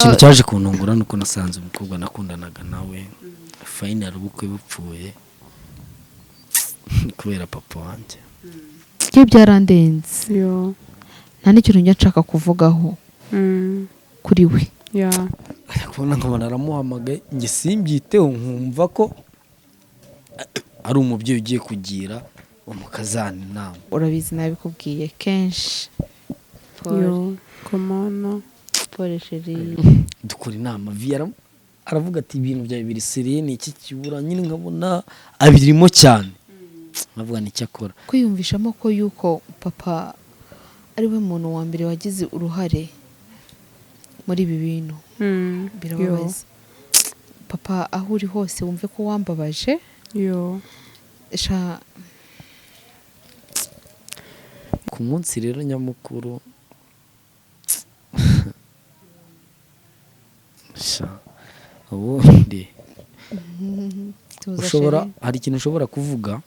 Ikintu cyaje kuntungura nuko nasanze umukobwa nakundanaga nawe finally ubukwe bupfuye kubera papa wanjye. Byo byarandenze. Yo. Nta n'ikintu njya nshaka kuvugaho kuri we. Ajya kubona nkabona aramuhamagaye, njye simbyiteho, nkumva ko ari umubyeyi ugiye kugira umukazana inama. Urabizi, nabikubwiye kenshi. Yo, komana. Pole, chérie. Dukora inama, vi aravuga ati: "Ibintu byawe biri sérieux, ni iki kibura?" Nyine nkabona abirimo cyane, nkavuga nicyo akora. Kwiyumvishamo ko yuko papa ari we muntu wa mbere wagize uruhare muri ibi bintu birababaza. Papa, aho uri hose wumve ko wambabaje. Yo. Sha. Ku munsi rero nyamukuru, sha, ubundi Tuza. Ushobora Chérie. Hari ikintu ushobora kuvuga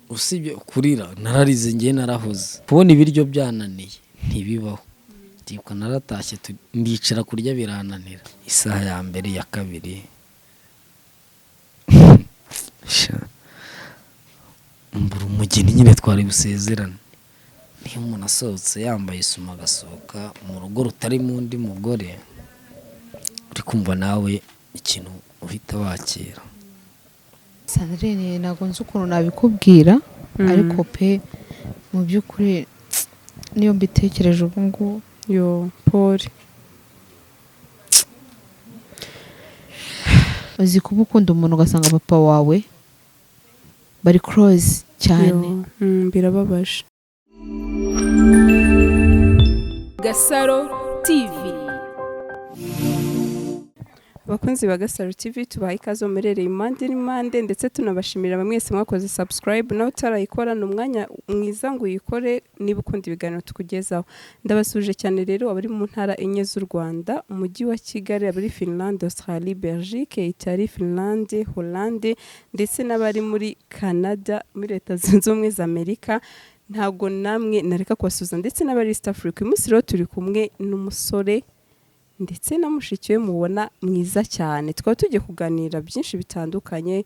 usibye kurira. Nararize ngewe, narahoze. Kubona ibiryo byananiye ntibibaho. Ndibuka naratashye, ndicara kurya birananira, isaha ya mbere, ya kabiri. Sha, mbura umugeni nyine twari busezerane. Niyo umuntu asohotse yambaye isume, agasohoka mu rugo rutarimo undi mugore, uri kumva nawe ikintu uhita wakira. Sandrine, ntabwo nzi ukuntu nabikubwira, ariko pe, mu by'ukuri niyo mbitekereje ubu ngubu. Yo, pole. Uzi kuba ukunda umuntu, ugasanga papa wawe bari close cyane? Yo, birababaje. Gasaro TV. Abakunzi ba Gasaro TV, tubaha ikaze muherereye impande n'impande, ndetse tunabashimira bamwe mwese mwakoze subscribe. Nawe utarayikora, ni umwanya mwiza ngo uyikore niba ukunda ibiganiro tukugezaho. Ndabasuje cyane rero abari mu ntara enye z'u Rwanda, umujyi wa Kigali, abari Finland, Australie, Belgique, Italie, Finland, Hollande, ndetse n'abari muri Canada, muri Leta Zunze Ubumwe za Amerika. Ntabwo namwe nareka kubasuhuza, ndetse n'abari East Africa. Uyu munsi rero turi kumwe n'umusore ndetse na mushiki we mubona mwiza cyane, tukaba tugiye kuganira byinshi bitandukanye.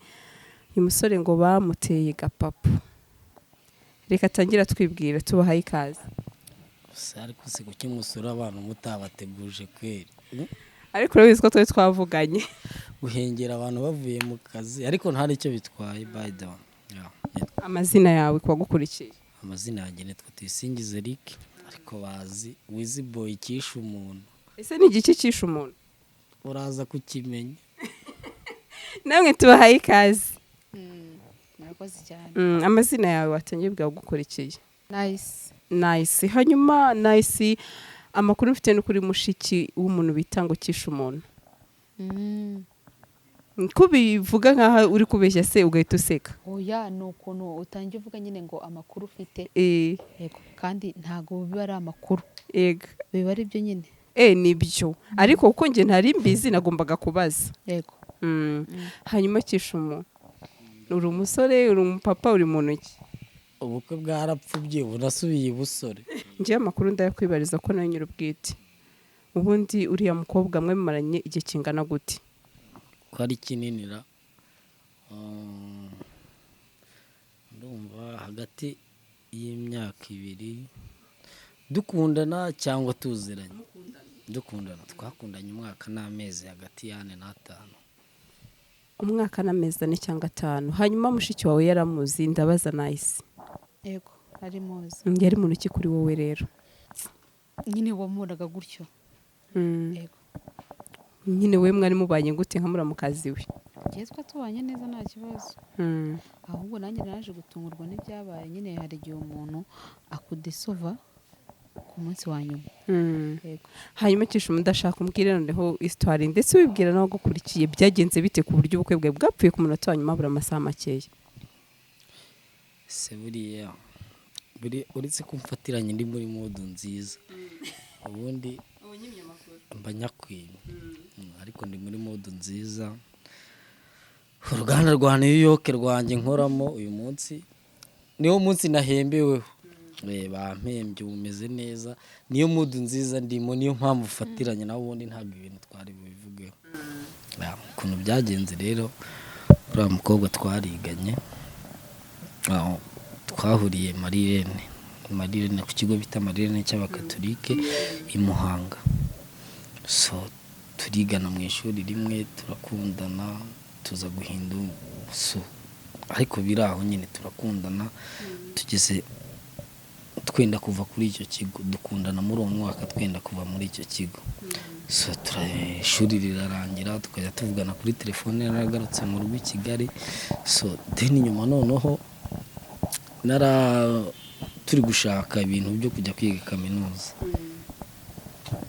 Uyu musore ngo bamuteye gapapu. Reka atangira twibwira. Tubahaye ikaze. Gusa ariko si kuki musura abantu mutabateguje kweri? Ariko urabizi ko twari twavuganye. Guhengera abantu bavuye mu kazi, ariko nta icyo bitwaye, by the way. Yeah. Amazina yawe ku bagukurikiye? Amazina yanjye nitwa Tuyisingize Eric, ariko bazi Wizi Boy cyishe umuntu. Ese ni igiki cyishe umuntu? Uraza kukimenya. Namwe tubahaye ikaze. Murakoze cyane. Amazina yawe watangiye bwa gukurikiye? Nice. Nice. Hanyuma Nice, amakuru mfite ni kuri mushiki w'umuntu bita ngo cyishe umuntu. Ko bivuga nkaho uri kubeshya se, ugahita useka? Oya, ni ukuntu utangiye uvuga nyine ngo amakuru ufite. Yego, kandi ntabwo biba ari amakuru. Biba ari byo nyine. Nibyo, ariko kuko njye ntari mbizi nagombaga kubaza. Yego. Hanyuma Kishumu, uri umusore, uri umupapa, uri mu ntoki? Ubukwe bwarapfubye, bunasubiye ibusore. Njyewe amakuru ndayakwibariza ko nawe nyir'ubwite. Ubundi uriya mukobwa mwe mumaranye igihe kingana gute? Ko ari kininira. Ndumva hagati y'imyaka 2 dukundana cyangwa tuziranye, dukundana. Twakundanye umwaka n'amezi hagati y'ane n'atanu. Umwaka n'amezi 4 cyangwa 5. Hanyuma mushiki wawe yaramuzi? Ndabaza Nice. Yego, ari muzi. Yari muntu ki kuri wowe rero? Nyine wamubonaga gutyo. Yego. Nyine we mwari mubanye gute nka muramukazi we? Njyewe twa tubanye neza, nta kibazo. Ahubwo nanjye naje gutungurwa n'ibyabaye. Nyine hari igihe umuntu akudesova ku munsi wa nyuma. Yego. Hanyuma Kishumu, ndashaka umbwire noneho histoire, ndetse wibwira n'abagukurikiye byagenze bite ku buryo ubukwe bwawe bwapfuye ku munota wa nyuma, habura amasaha makeya. Se buriya uretse ko mfatiranye ndi muri mood nziza, ubundi mba nyakwimye. Ariko ndi muri mood nziza. Uruganda rwa New York rwanjye nkoramo, uyu munsi niwo munsi nahembeweho. Bampembye, bumeze neza, niyo mood nziza ndimo, niyo mpamvu ufatiranye nawe, ubundi ntabwo ibintu twari bubivugeho. Yeah, ukuntu byagenze rero, uriya mukobwa twariganye, aho twahuriye Marirene, ku kigo bita Marirene cy'Abakatolike i Muhanga. So turigana mu ishuri rimwe, turakundana, tuza guhinda, so ariko biri aho nyine turakundana, tugeze twenda kuva kuri icyo kigo, dukundana muri uwo mwaka twenda kuva muri icyo kigo. So ishuri rirarangira, tukajya tuvugana kuri telefone, naragarutse mu rugo i Kigali. So then nyuma noneho nara turi gushaka ibintu byo kujya kwiga kaminuza,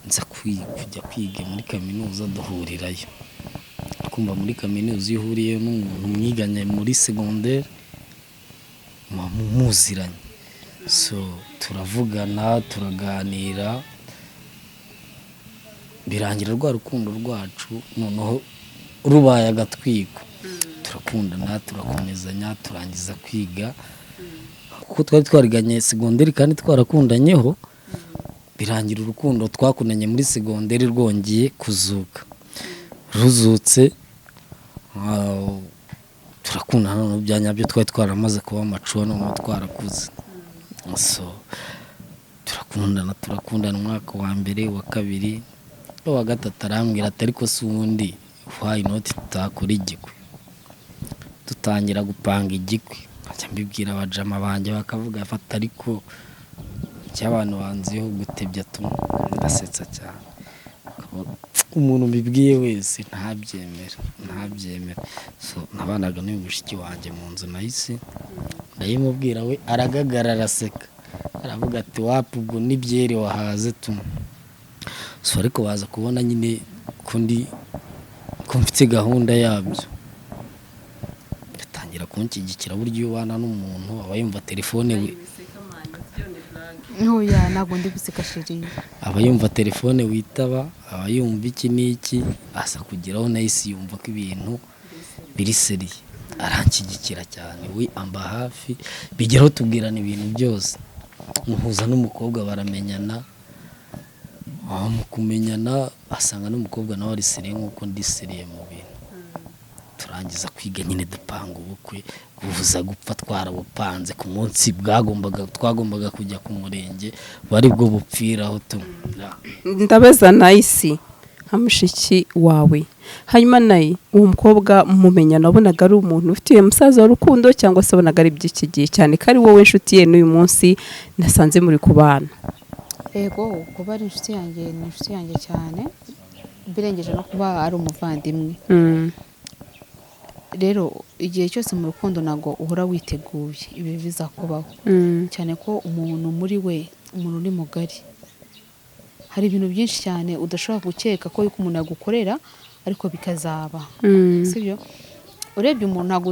nza kujya kwiga muri kaminuza, duhurirayo. Kumva muri kaminuza iyo uhuriye n'umuntu mwiganye muri segonderi muba muziranye. So turavugana, turaganira, birangira rwa rukundo rwacu noneho rubaye agatwiko. Turakundana, turakomezanya, turangiza kwiga, kuko twari twariganye segonderi kandi twarakundanyeho. Birangira urukundo twakundanye muri segonderi rwongeye kuzuka, ruzutse, turakundana noneho bya nyabyo, twari twaramaze kuba amacuwa, noneho twarakuze. So turakundana, turakundana umwaka wa mbere, wa kabiri, uwa gatatu, arambwira ati: "Ariko si ubundi why not tutakora igikwe?" Dutangira gupanga igikwe, nkajya mbibwira abajama banjye bakavuga fata, ariko cy'abantu banziho gutebya tu, ndasetsa cyane. Umuntu mbibwiye wese ntabyemera, ntabyemera. So nabanaga n'uyu mushiki wanjye mu nzu, nahise ndayimubwira, we aragagara, araseka, aravuga ati: "Wapi, ubwo n'ibyeri wahaze tu." So ariko baza kubona nyine ko ndi ko mfite gahunda yabyo, atangira kunshyigikira. Burya iyo ubana n'umuntu aba yumva telefone Ntoya, ntabwo ndi guseka, chéri. Aba yumva telefone witaba, aba yumva iki n'iki, aza kugeraho nahise yumva ko ibintu biri sérieux, aranshyigikira cyane, we amba hafi, bigeraho tubwirana ibintu byose, muhuza n'umukobwa baramenyana. Aho mu kumenyana asanga n'umukobwa nawe ari sérieux nk'uko ndi sérieux mu bintu. Turangiza kwiga nyine, dupanga ubukwe, buza gupfa twarabupanze ku munsi bwagombaga twagombaga kujya ku murenge, bari bwo bupfiraho tu. Ndabaza Nayisi nka mushiki wawe. Hanyuma nayi, uwo mukobwa mumenya, nabonaga ari umuntu ufitiye musaza wa rukundo, cyangwa se wabonaga ari iby'iki gihe, cyane ko ari wowe inshuti ye n'uyu munsi nasanze muri kubana? Yego, kuba ari inshuti yanjye, ni inshuti yanjye cyane, birengeje no kuba ari umuvandimwe. Rero igihe cyose mu rukundo ntabwo uhora witeguye ibi bizakubaho, cyane ko umuntu muri we, umuntu uri mugari, hari ibintu byinshi cyane udashobora gukeka ko yuko umuntu yagukorera, ariko bikazaba. Sibyo? Urebye umuntu ntabwo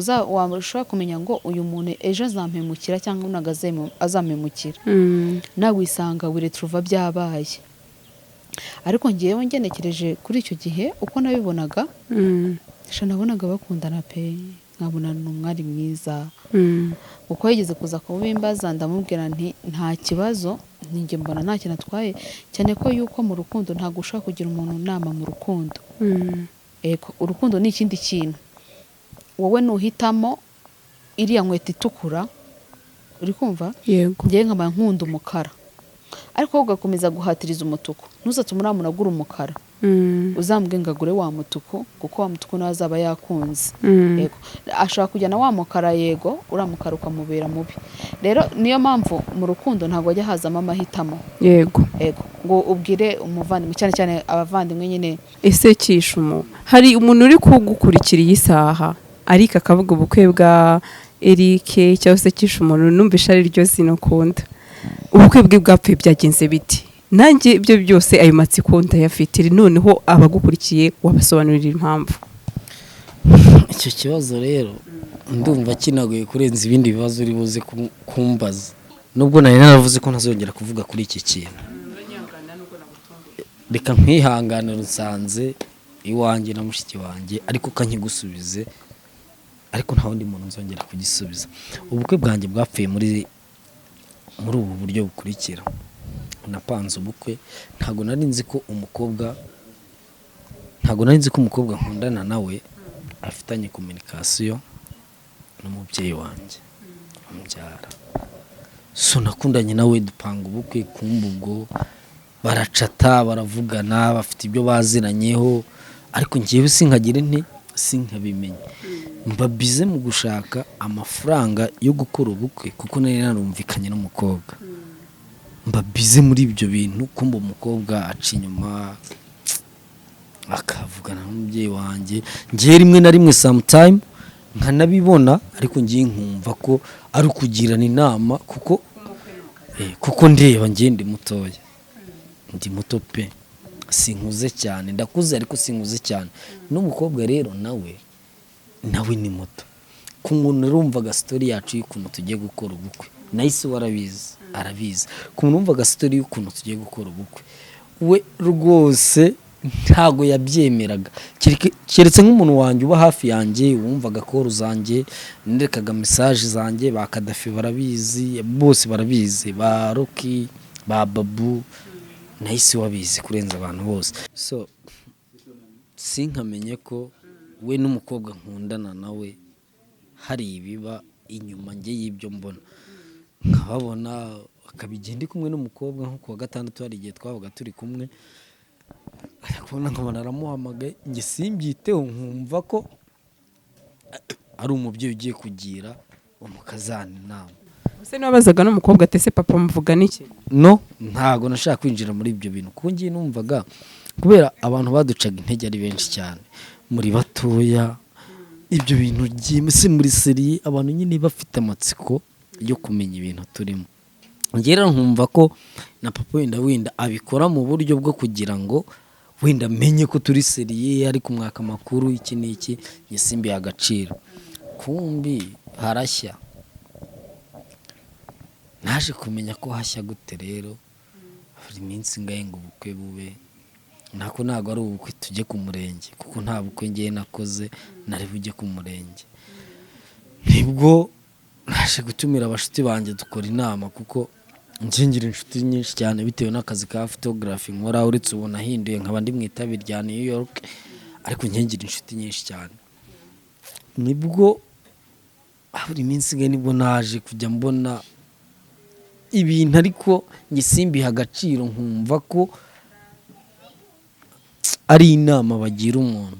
washobora kumenya ngo uyu muntu ejo azampemukira cyangwa ntabwo azampemukira. Nawe wisanga wiretruva byabaye. Ariko ngewe ngenekereje kuri icyo gihe uko nabibonaga, sha, nabonaga bakundana pe, nkabona ni umwari mwiza, kuko yigeze kuza kubimbaza, ndamubwira nti: "Nta kibazo, ninjye mbona nta kintu atwaye," cyane ko yuko mu rukundo ntabwo ushobora kugira umuntu inama mu rukundo. Ego, urukundo ni ikindi kintu. Wowe nuhitamo iriya nkweto itukura, uri kumva? Yego. Ngewe nkaba nkunda umukara, ariko wowe ugakomeza guhatiriza umutuku, ntuzatume uriya muntu agura umukara. Uzambwe ngo agure wa mutuku, kuko wa mutuku nawe azaba yakunze. Yego, ashobora kujyana wa mukara, yego, uriya mukara ukamubera mubi. Rero niyo mpamvu mu rukundo ntabwo hajya hazamo amahitamo. Yego, ngo ubwire umuvandimwe, cyane cyane abavandimwe nyine. Ese Kishumu, hari umuntu uri kugukurikira iyi saha, ariko akavuga ubukwe bwa Eric cyangwa se Kishumu, numvisha ari ryo zina ukunda, ubukwe bwe bwapfuye byagenze biti? Nanjye ibyo byose ayo matsiko ndayafite. Noneho abagukurikiye wabasobanurira impamvu? Icyo kibazo rero ndumva kinagoye kurenza ibindi bibazo uri buze kumbaza, nubwo nari naravuze ko ntazongera kuvuga kuri iki kintu. Reka nkwihanganire, nsanze iwanjye na mushiki wanjye, ariko kankigusubize, ariko nta wundi muntu nzongera kugisubiza. Ubukwe bwanjye bwapfuye muri Muri ubu buryo bukurikira, napanze ubukwe, ntabwo nari nzi ko umukobwa nkundana nawe afitanye communication n'umubyeyi wanjye umubyara. So nakundanye nawe, dupanga ubukwe. Kumva ubwo baracata, baravugana, bafite ibyo baziranyeho, ariko ngewe sinkagira nte, sinkabimenya. Mba busy mu gushaka amafaranga yo gukora ubukwe, kuko nari narumvikanye n'umukobwa. Mba busy muri ibyo bintu, kumva umukobwa aca inyuma akavugana n'umubyeyi wanjye. Ngewe rimwe na rimwe, sometime nkanabibona, ariko ngiye nkumva ko ari ukugirana inama, kuko ndeba ngiye ndi mutoya, ndi muto pe, sinkuze cyane. Ndakuze ariko sinkuze cyane. N'umukobwa rero nawe ni muto. Ku muntu narumvaga story yacu y'ukuntu tugiye gukora ubukwe, nahise we arabizi, arabizi. Ku muntu wumvaga story y'ukuntu tugiye gukora ubukwe, we rwose ntago yabyemeraga. Keretse nk'umuntu wanjye uba hafi yanjye, wumvaga call zanjye, nerekaga message zanjye. Ba Kadafi barabizi, bose barabizi, ba Roki, ba Babu, nahise wabizi kurenza abantu bose. So sinkamenye ko we n'umukobwa nkundana nawe hari ibiba inyuma njye y'ibyo mbona, nkababona akabigenda ndi kumwe n'umukobwa. Nko kuwa gatandatu hari igihe twabaga turi kumwe, ajya kubona nkabona aramuhamagaye. Njye simbyiteho, nkumva ko ari umubyeyi ugiye kugira umukazana inama. Ese niwabazaga n'umukobwa ati: "Ese papa muvuga n'iki?" No, ntago nashaka kwinjira muri ibyo bintu, kuko ngiye numvaga kubera abantu baducaga intege ari benshi cyane, muri batoya, ibyo bintu se muri sérieux, abantu nyine bafite amatsiko yo kumenya ibintu turimo. Njye rero nkumva ko na papa wenda abikora mu buryo bwo kugira ngo wenda amenye ko turi sérieux, ari kumwaka amakuru iki n'iki. Njye simbihe agaciro. Kumbi harashya. Naje kumenya ko hashya gute rero? Buri minsi ngahe ngo ubukwe bube, nako ntabwo ari ubukwe, tujye ku murenge, kuko nta bukwe ngiye nakoze nari bujye ku murenge. Nibwo naje gutumira abashuti banjye, dukora inama, kuko ngira inshuti nyinshi cyane bitewe n'akazi ka photography nkora, uretse ubu nahinduye nkaba ndi mu itabi rya New York, ariko ngira inshuti nyinshi cyane. Nibwo buri minsi ngahe nibwo naje kujya mbona ibintu, ariko njye simbiha agaciro, nkumva ko ari inama bagira umuntu.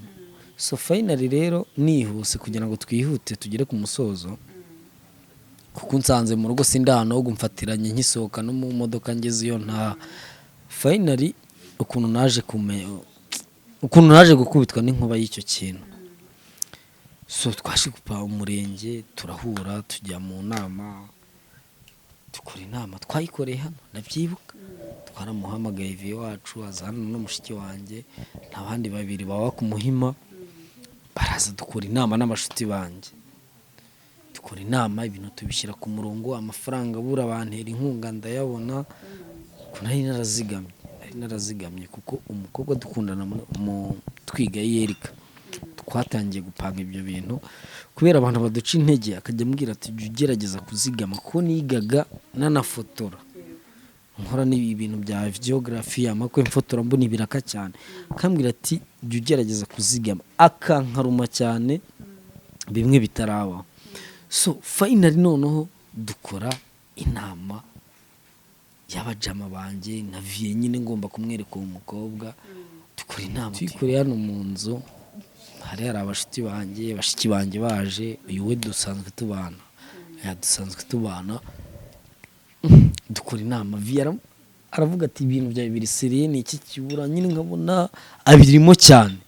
So finally rero, nihuse kugira ngo twihute tugere ku musozo, kuko nsanze mu rugo, sindi ahantu ho gumfatiranye nkisohoka no mu modoka ngeze iyo nta. Finally ukuntu naje gukubitwa n'inkuba y'icyo kintu, so twaje gupa umurenge, turahura, tujya mu nama, dukora inama, twayikoreye hano, ndabyibuka. Twaramuhamagaye vieux wacu, aza hano n'umushiki wanjye n'abandi babiri baba ku Muhima, baraza, dukora inama n'abashuti banjye, dukora inama, ibintu tubishyira ku murongo. Amafaranga abura bantera inkunga, ndayabona, kuko nari narazigamye, nari narazigamye, kuko umukobwa dukundana mu twiga yerika twatangiye gupanga ibyo bintu, kubera abantu baduca intege, akajya ambwira ati: "Jya ugerageza kuzigama," kuko nigaga nanafotora, nkora n'ibintu bya videography, amakwe mfotora, mbona ibiraka cyane, akambwira ati: "Jya ugerageza kuzigama," akankaruma cyane bimwe bitarabaho. So finally noneho dukora inama y'abajama banjye na vieux nyine, ngomba kumwereka uwo mukobwa. Dukora inama tuyikoreye hano mu nzu, hari abashuti banjye, bashiki banjye baje, uyu we dusanzwe tubana, ya dusanzwe tubana. Dukora inama, vieux aravuga ati: "Ibintu byawe biri sérieux, ni iki kibura?" Nyine nkabona abirimo cyane,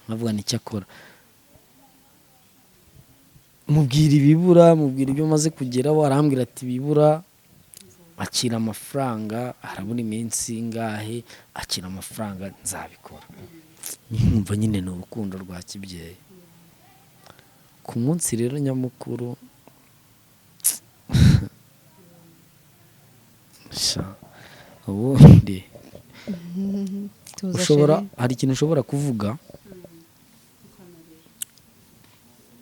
nkavuga nicyo akora. Mubwira ibibura, mubwira ibyo maze kugeraho, arambwira ati: "Ibibura, akira amafaranga, harabura iminsi ingahe, akira amafaranga nzabikora." Nkumva nyine ni urukundo rwa kibyeyi. Ku munsi rero nyamukuru, sha, ubundi Tuza ushobora chérie. Hari ikintu ushobora kuvuga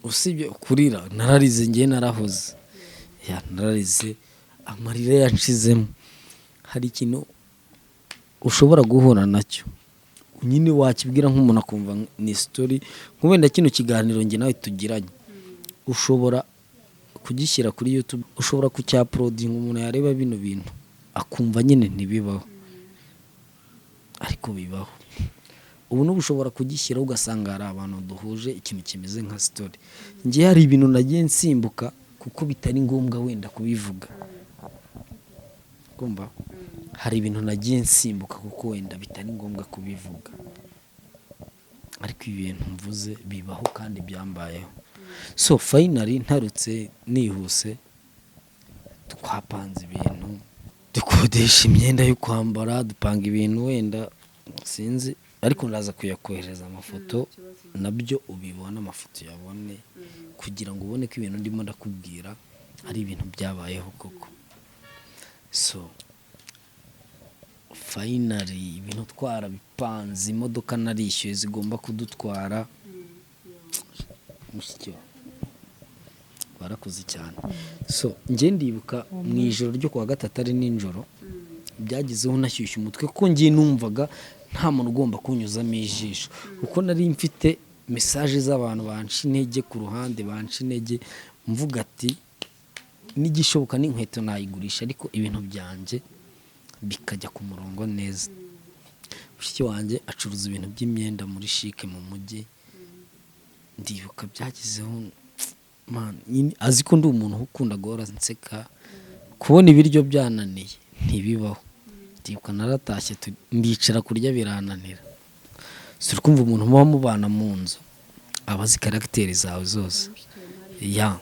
usibye kurira. Nararize ngewe, narahoze, ya nararize. Amarira yanshizemo. Hari ikintu ushobora guhura nacyo nyine, wakibwira nk'umuntu akumva ni story. Wenda kino kiganiro njye nawe tugiranye, ushobora kugishyira kuri YouTube, ushobora kucyauploadinga, umuntu yareba bino bintu akumva nyine ntibibaho, ariko bibaho. Ubu n'ubu ushobora kugishyiraho ugasanga hari abantu duhuje ikintu kimeze nka story. Njye hari ibintu nagiye nsimbuka kuko bitari ngombwa wenda kubivuga. Kumva, hari ibintu nagiye nsimbuka kuko wenda bitari ngombwa kubivuga, ariko ibintu mvuze bibaho kandi byambayeho. So finally, ntarutse nihuse, twapanze ibintu, dukodesha imyenda yo kwambara, dupanga ibintu. Wenda sinzi, ariko ndaza kuyakohereza amafoto nabyo ubibone, amafoto uyabone, kugira ngo ubone ko ibintu ndimo ndakubwira ari ibintu byabayeho koko. So finally, ibintu twarabipanze, imodoka narishyuye zigomba kudutwara. Mushiki wawe warakoze cyane. So njye ndibuka mu ijoro ryo kuwa gatatu, ari nijoro, byagezeho nashyushye umutwe, kuko njye numvaga nta muntu ugomba kunyuzamo ijisho, kuko nari mfite message z'abantu banca intege ku ruhande, banca intege, mvuga ati n'igishoboka n'inkweto nayigurisha, ariko ibintu byanjye bikajya ku murongo neza. Mushiki wanjye acuruza ibintu by'imyenda muri CHIC mu mujyi. Ndibuka byagezeho, man, nyine azi ko ndi umuntu ukunda guhora nseka, kubona ibiryo byananiye ntibibaho. Ndibuka naratashye, ndicara kurya birananira. Si uri kumva, umuntu muba mubana mu nzu aba azi caractère zawe zose, ya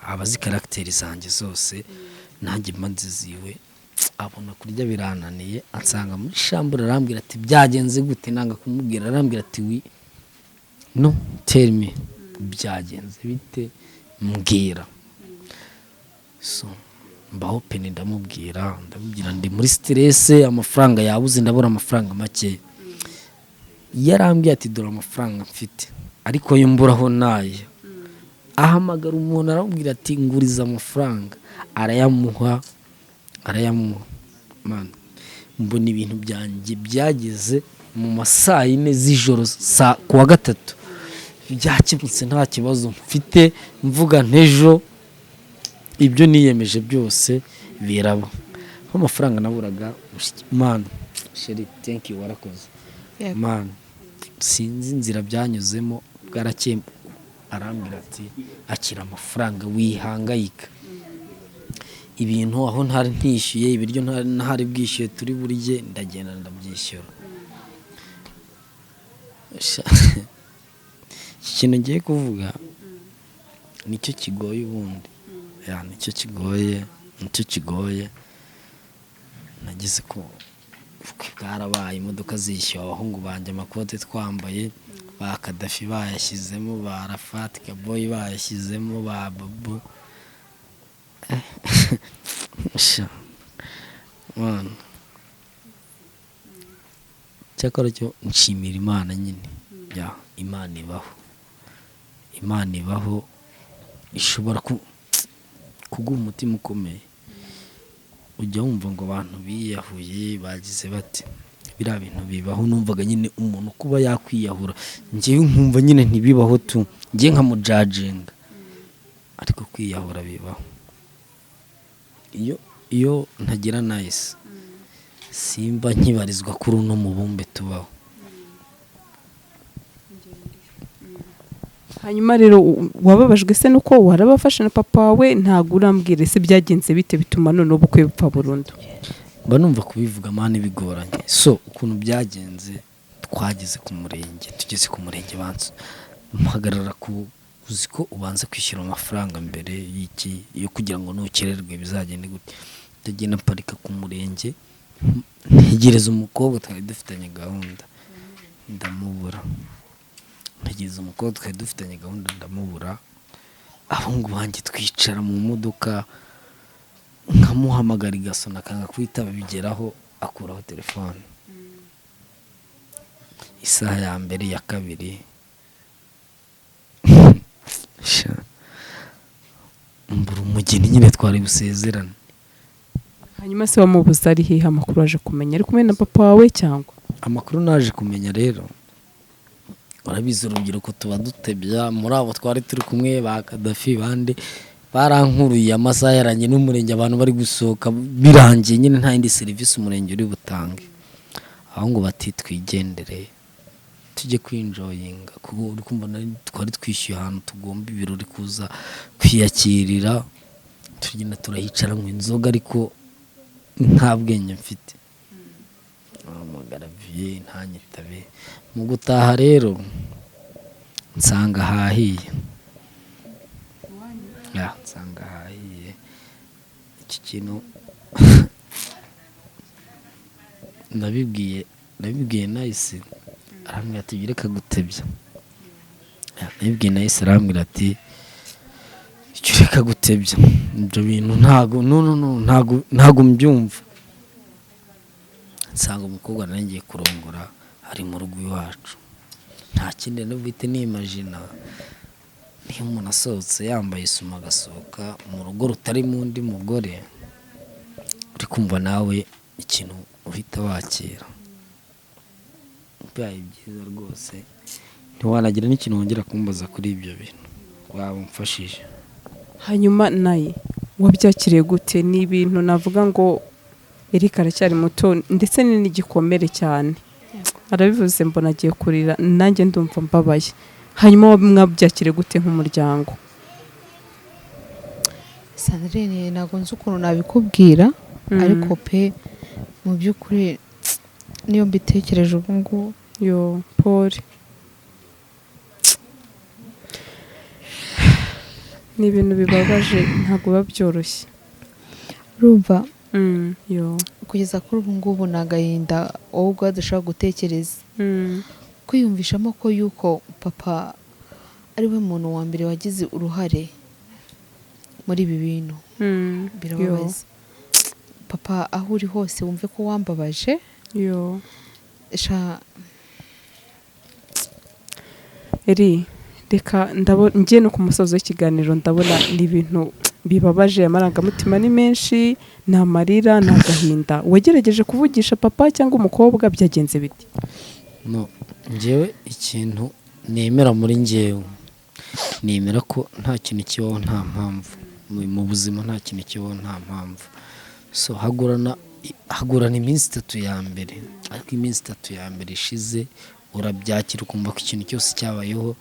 aba azi caractère zanjye zose, nanjye mba nziziwe. Abona kurya birananiye, ansanga muri chambre, arambwira ati: "Byagenze gute?" Nanga kumubwira, arambwira ati: "Wi no tell me, byagenze bite? Mbwira." So mbaho peni, ndamubwira, ndamubwira ndi muri stress, amafaranga yabuze, ndabura amafaranga make. Yarambwiye ati: "Dore amafaranga mfite, ariko yo mburaho nayo." Ahamagara umuntu, aramubwira ati: "Nguriza amafaranga." Arayamuha, arayamuha. Man, mbona ibintu byanjye byageze mu ma saa yine z'ijoro saa kuwa gatatu byakemutse, nta kibazo mfite. Mvuga ntejo ibyo niyemeje byose biraba, nk'amafaranga naburaga. Man, chérie, thank you, warakoze. Yego. Man, sinzi inzira byanyuzemo, bwarakeye arambwira ati: "Akira amafaranga, wihangayika." Ibintu aho ntari ntishyuye, ibiryo ntari ntari bwishyuye turi burye, ndagenda ndabyishyura. Iki kintu ngiye kuvuga nicyo kigoye ubundi, ya nicyo kigoye, nicyo kigoye. Nageze ko ubukwe bwarabaye, imodoka zishyuwe, abahungu banjye amakote twambaye, ba Kadafi bayashyizemo, ba Rafati Kaboyi bayashyizemo, ba Babu. Sha mwana, cyakora cyo nshimira Imana nyine, ya Imana ibaho, Imana ibaho, ishobora kuguha umutima ukomeye. Ujya wumva ngo abantu biyahuye, bagize bate, biriya bintu bibaho. Numvaga nyine umuntu kuba yakwiyahura, njyewe nkumva nyine ntibibaho tu, njye nkamujudginga, ariko kwiyahura bibaho. Iyo ntagira Nice, simba nkibarizwa kuri uno mubumbe tubaho. Hanyuma rero wababajwe se nuko warabafashe na papa wawe? Ntabwo urambwira ese byagenze bite bituma none ubukwe bupfa burundu? Mba numva kubivuga, man, bigoranye. So ukuntu byagenze, twageze ku murenge, tugeze ku murenge banza mpagarara ku, uzi ko ubanza kwishyura amafaranga mbere y'iki, yo kugira ngo nukererwe bizagende gute. Ndagenda mparika ku murenge, ntegereza umukobwa twari dufitanye gahunda, ndamubura. Ntegereza umukobwa twari dufitanye gahunda, ndamubura. Abahungu banjye twicara mu modoka, nkamuhamagara igasona, akanga kwitaba, bigeraho akuraho telefone. Isaha ya mbere, ya kabiri. Sha, mbura umugeni nyine twari busezerane. Hanyuma se wamubuze ari hehe? Amakuru waje kumenya ari kumwe na papa wawe cyangwa? Amakuru naje kumenya rero, urabizi urubyiruko tuba dutebya, muri abo twari turi kumwe ba Kadafi bande barankuruye, amasaha yarangiye n'umurenge abantu bari gusohoka birangiye nyine, nta yindi serivisi umurenge uri butange, aho ngo bati twigendere tujye kwinjoyinga, kuko uri kumva twari twishyuye ahantu tugomba ibirori kuza kwiyakirira, tugenda turahicara mu inzoga ariko nta bwenge mfite. Mpamagara viye ntanyitabe, mu gutaha rero nsanga hahiye, nsanga hahiye. Iki kintu nabibwiye Nayisi, arambwira ati reka gutebya. Nabibwiye Nayisi arambwira ati icyo reka gutebya, ibyo bintu ntago no no no ntago mbyumva. Nsanga umukobwa nari ngiye kurongora ari mu rugo iwacu, nta kindi nari nimajina, niyo umuntu asohotse yambaye isume agasohoka mu rugo rutarimo undi mugore, uri kumva nawe ikintu uhita wakira. Bibaye byiza rwose, ntiwanagira n'ikintu wongera kumbaza kuri ibyo bintu, waba umfashije. Hanyuma naye wabyakiriye gute? Ni ibintu navuga ngo Eric aracyari muto ndetse ni n'igikomere cyane, arabivuze mbona agiye kurira, nanjye ndumva mbabaye. Hanyuma mwabyakiriye gute nk'umuryango? Sandrine, ntabwo nzi ukuntu nabikubwira, ariko pe mu by'ukuri niyo mbitekereje ubu ngubu. Yo Paul, ni ibintu bibabaje, ntabwo biba byoroshye. Urumva kugeza kuri ubu ngubu ni agahinda wowe ubwawe udashobora gutekereza, kwiyumvishamo ko yuko papa ari we muntu wa mbere wagize uruhare muri ibi bintu birababaza. Papa aho uri hose wumve ko wambabaje. Eri reka ndabona ngiye no ku musozo w'ikiganiro, ndabona ni ibintu bibabaje, amarangamutima ni menshi, ni amarira, ni agahinda. Wagerageje kuvugisha papa cyangwa umukobwa, byagenze biti? No, njyewe ikintu nemera muri njyewe, nemera ko nta kintu kibaho nta mpamvu mu buzima, nta kintu kibaho nta mpamvu. So hagurana iminsi itatu ya mbere, ariko iminsi itatu ya mbere ishize urabyakira ukumva ko ikintu cyose cyabayeho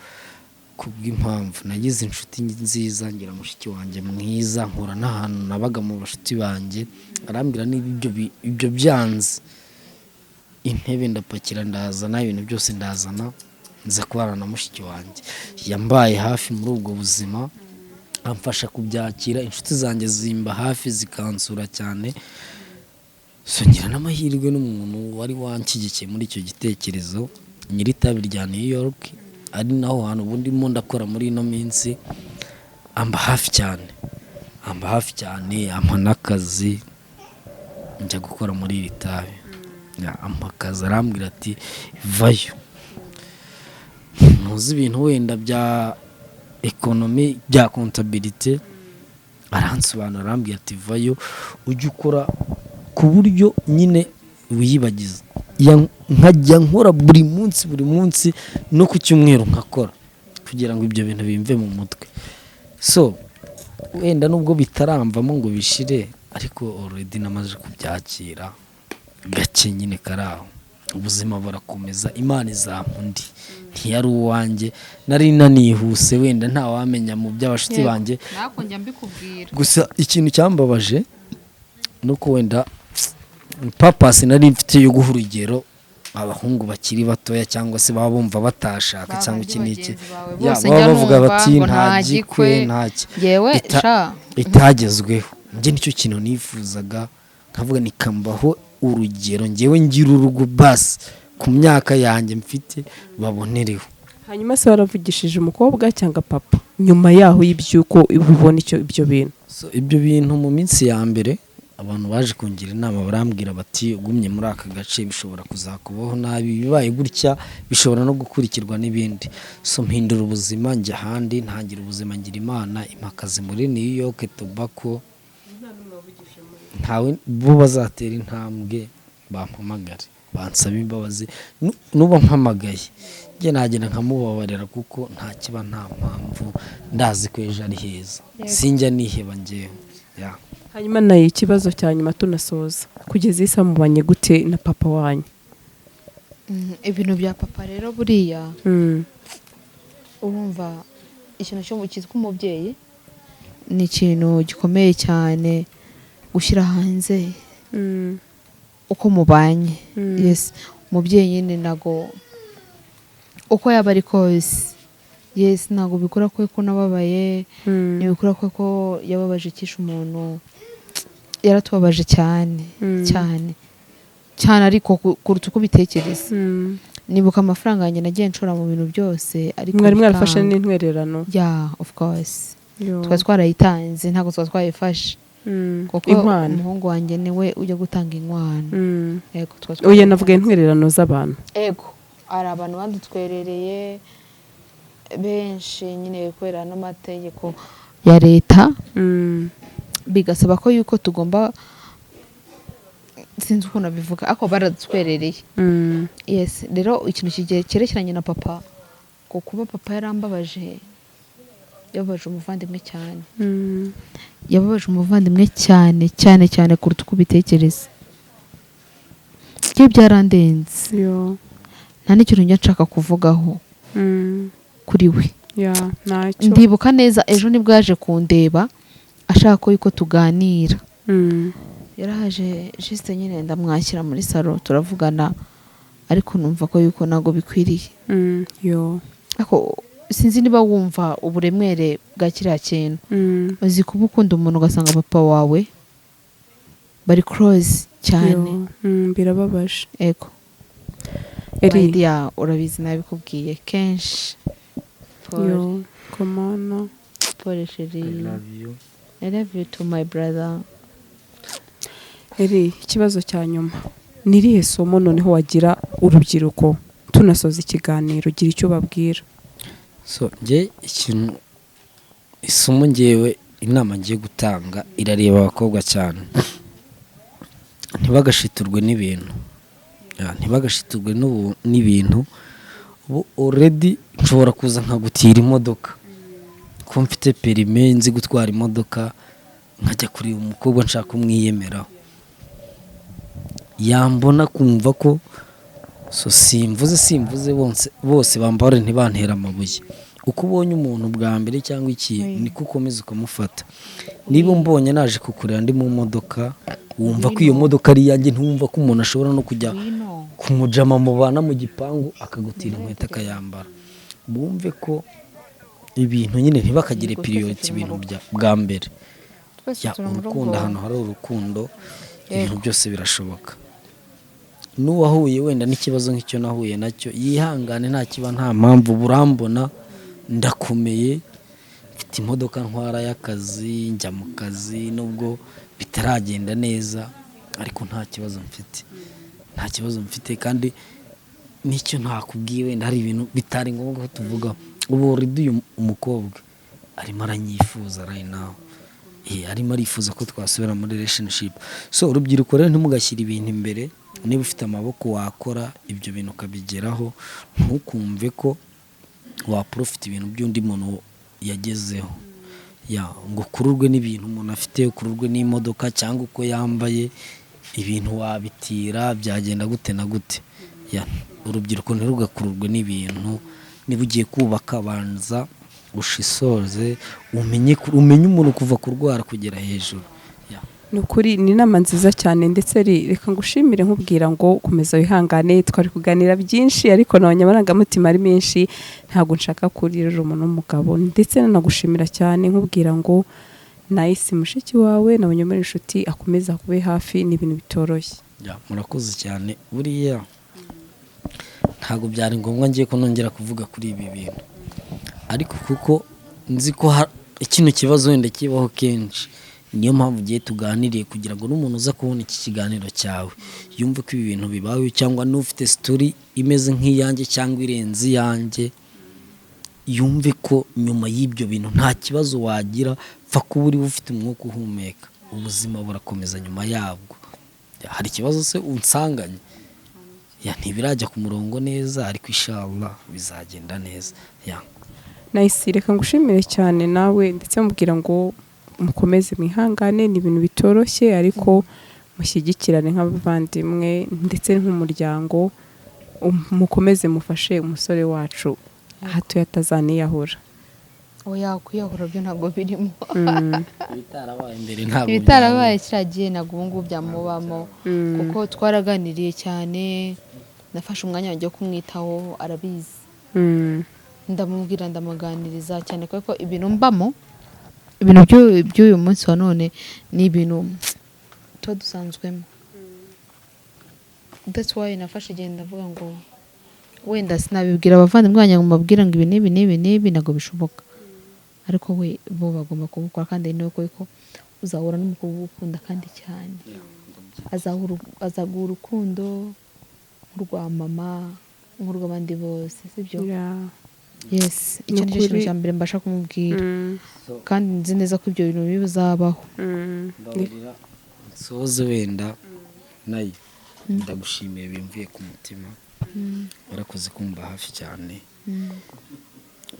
kubw'impamvu. Nagize inshuti nziza, ngira mushiki wanjye mwiza, nkura n'ahantu nabaga mu bashuti banjye, arambwira niba ibyo byanze, intebe ndapakira ndazana, ibintu byose ndazana, nza kubana na mushiki wanjye. Yambaye hafi muri ubwo buzima, amfasha kubyakira, inshuti zanjye zimba hafi zikansura cyane. So ngira n'amahirwe n'umuntu wari wanshyigikiye muri icyo gitekerezo, nyir'itabi rya New York, ari naho hantu ubundi ndimo ndakora muri ino minsi, amba hafi cyane, ampa n'akazi njya gukora muri iri tabi. Ampa akazi arambwira ati vayo, ntuzi ibintu wenda bya ekonomi bya kontabilite, aransobanura arambwira ati vayo ujye ukora ku buryo nyine wiyibagiza. Nkajya nkora buri munsi no ku cyumweru nkakora kugira ngo ibyo bintu bimve mu mutwe. So wenda nubwo bitaramvamo ngo bishire, ariko already namaze kubyakira gake nyine karaho, ubuzima burakomeza, Imana izampa undi, ntiyari uwanjye, nari nanihuse wenda ntawamenya mu by'abashuti banjye. Gusa ikintu cyambabaje nuko wenda papasi nari mfite yo guha urugero abahungu bakiri batoya cyangwa se baba bumva batashaka cyangwa iki n'iki, baba bavuga bati nta gikwe nta itagezweho. Njye nicyo kintu nifuzaga, nkavuga nikambaho urugero njyewe ngira urugo basi ku myaka yanjye mfite babonereho. Hanyuma se waravugishije umukobwa cyangwa papa nyuma yaho y'ibyuko ubibona ibyo bintu? So ibyo bintu mu minsi ya mbere abantu baje kungira inama barambwira bati ugumye muri aka gace bishobora kuzakubaho nabi, bibaye gutya bishobora no gukurikirwa n'ibindi. So mpindura ubuzima njya ahandi, ntangira ubuzima ngira Imana, impakazi muri New York Tobacco, Ntawe bo bazatera intambwe bampamagare bansaba imbabazi. Nuba mpamagaye njye nagenda nkamubabarira, kuko nta kiba, nta mpamvu, ndazi ko ejo ari heza, sinjya niheba njyewe. Yeah. Hanyuma nayo ikibazo cya nyuma tunasoza, kugeza iyi saha mubanye gute na papa wanyu? Ibintu bya papa rero, buriya urumva ikintu cyo cyitwa umubyeyi ni ikintu gikomeye cyane gushyira hanze uko mubanye. Yes, umubyeyi nyine ntago, uko yaba ari kose, yes, ntabwo bikora ko nababaye, ntibikora ko yababaje ikisha umuntu. Yaratubabaje cyane, cyane cyane, ariko kuruta uko ubitekereza. Nibuka amafaranga yanjye nagiye nshora mu bintu byose, ariko Mwari mwarafashe bikanga. n'intwererano? Yeah, of course. Yo. Twari twarayitanze, ntabwo twari twayifashe, kuko Inkwano. umuhungu wanjye niwe ujya gutanga inkwano. Yego, twari Oya, navuga twarayitanze. intwererano z'abantu. Ego, hari abantu badutwerereye benshi nyine, kubera n'amategeko ya leta bigasaba ko yuko tugomba, sinzi ukuntu abivuga, ariko baradutwerereye. Yes, rero ikintu kigiye cyerekeranye na papa, ku kuba papa yarambabaje, yababaje umuvandimwe cyane. Yababaje umuvandimwe cyane cyane cyane kuruta uko ubitekereza. Byo byarandenze. Yo. Nta n'ikintu njya nshaka kuvugaho kuri we. Ya, ntacyo. Ndibuka neza, ejo nibwo yaje kundeba ashaka ko yuko tuganira. Yarahaje juste nyine, ndamwakira muri salo, turavugana, ariko numva ko yuko ntabwo bikwiriye. Yo. Ariko sinzi niba wumva uburemere bwa kiriya kintu. Uzi kuba ukunda umuntu, ugasanga papa wawe bari close cyane? Yo. Birababaje. Ego. Eri. My dear, urabizi, nabikubwiye kenshi. Pole. Yo, komana. Pole, chéri. I love you. I love you too, my brother. Eri, ikibazo cya nyuma, ni irihe somo noneho wagira urubyiruko tunasoza ikiganiro? Gira icyo babwira. So njye ikintu, isomo ngewe, inama ngiye gutanga irareba abakobwa cyane: ntibagashiturwe n'ibintu. Yeah, ntibagashiturwe n'ibintu. Ubu already nshobora kuza nkagutira imodoka, ko mfite permis, nzi gutwara imodoka, nkajya kureba umukobwa nshaka kumwiyemeraho, yambona kumva ko, so simvuze bose bose bambare, ntibantera amabuye. Uko ubonye umuntu bwa mbere cyangwa iki, niko ukomeza ukamufata. Niba umbonye naje kukureba ndi mu modoka, wumva ko iyo modoka ari iyanjye, ntiwumva ko umuntu ashobora no kujya Wino. kumujama mubana mu gipangu akagutira inkweto akayambara. Bumve ko ibintu nyine ntibakagire Yego, twese priority turi mu ibintu rugo. bwa mbere. Twese Ya, turi mu rugo. urukundo, ahantu hari urukundo ibintu byose birashoboka. N'uwahuye wenda n'ikibazo nk'icyo nahuye nacyo yihangane, nta kiba nta mpamvu. Burambona ndakomeye, mfite imodoka ntwara y'akazi, njya mu kazi nubwo bitaragenda neza, ariko nta kibazo mfite, nta kibazo mfite. Kandi n'icyo ntakubwiye, wenda hari ibintu bitari ngombwa ko tuvugaho. Ubu already uyu umukobwa arimo aranyifuza right now. Arimo arifuza ko twasubira muri relationship. So urubyiruko rero, ntimugashyire ibintu imbere. Niba ufite amaboko wakora ibyo bintu ukabigeraho, ntukumve ko waprofita ibintu by'undi muntu yagezeho. Ya, ngo ukururwe n'ibintu umuntu afite, ukururwe n'imodoka cyangwa uko yambaye, ibintu wabitira byagenda gute na gute. Ya, urubyiruko ntirugakururwe n'ibintu. Niba ugiye kubaka, banza ushisoze, umenye umuntu kuva kurwara kugera hejuru. Ya. Ni ukuri, ni inama nziza cyane. Ndetse reka ngushimire, nkubwira ngo komeza wihangane. Twari kuganira byinshi, ariko nabonye amarangamutima ari menshi, ntabwo nshaka kuririra umuntu w'umugabo. Ndetse nanagushimira cyane, nkubwira ngo nayisi mushiki wawe nabonye muri inshuti, akomeza kube hafi, ni ibintu bitoroshye. Ya, murakoze cyane. Buriya ntabwo byari ngombwa ngiye ko nongera kuvuga kuri ibi bintu, ariko kuko nzi ko kino kibazo wenda kibaho kenshi, niyo mpamvu ugiye tuganiriye, kugira ngo n'umuntu uza kubona iki kiganiro cyawe yumve ko ibi bintu bibaho, cyangwa n'ufite story imeze nk'iyanjye cyangwa irenze iyanjye, yumve ko nyuma y'ibyo bintu nta kibazo wagira, pfa kuba uri ufite umwuka uhumeka. Ubuzima burakomeza nyuma yabwo. Hari ikibazo se unsanganye? Ya, ntibirajya ku murongo neza, ariko inshallah bizagenda neza, ya. Nice, reka ngushimire cyane nawe, ndetse mubwira ngo mukomeze mwihangane. Ni ibintu bitoroshye, ariko mushyigikirane nk'abavandimwe ndetse nk'umuryango, mukomeze mufashe umusore wacu hato atazaniyahura. Oya, kwiyahura byo ntabwo birimo. Ibitarabaye mbere ntabwo Ibitarabaye kiriya gihe ntabwo ubu ngubu byamubamo, kuko twaraganiriye cyane. Nafashe umwanya wanjye wo kumwitaho, arabizi. Ndamubwira, ndamuganiriza cyane, kuko ibintu mbamo, ibintu by'uyu munsi wa none ni ibintu tuba dusanzwemo. That's why nafashe igihe, ndavuga ngo wenda sinabibwira abavandimwe banjye ngo mbabwire ngo ibi n'ibi n'ibi n'ibi, ntabwo bishoboka, ariko we bo bagomba kubukora. Kandi ni uko ko uzahura n'umukobwa ugukunda kandi cyane, azaguha urukundo nk'urwa mama, nk'urw'abandi bose, sibyo? Yeah. Yes, icyo Ni nicyo kintu ukuri. cya mbere mbasha kumubwira, kandi nzi neza ko ibyo bintu bizabaho. Mbabarira nsoze wenda nayo. Ndagushimiye bimvuye ku mutima, warakoze kumva hafi cyane.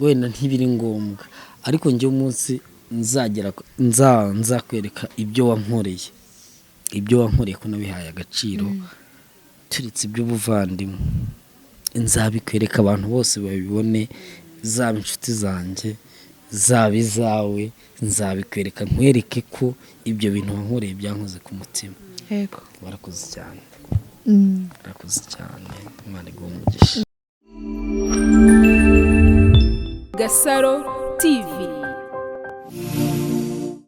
Wenda ntibiri ngombwa, ariko njye umunsi nzagera nzakwereka ibyo wankoreye, ibyo wankoreye ko nabihaye agaciro, turetse iby'ubuvandimwe, nzabikwereka abantu bose babibone, zaba inshuti zanjye, zaba izawe, nzabikwereka, nkwereke ko ibyo bintu wankoreye byankoze ku mutima. Warakoze cyane. Warakoze cyane, Imana iguhe umugisha. Gasaro TV.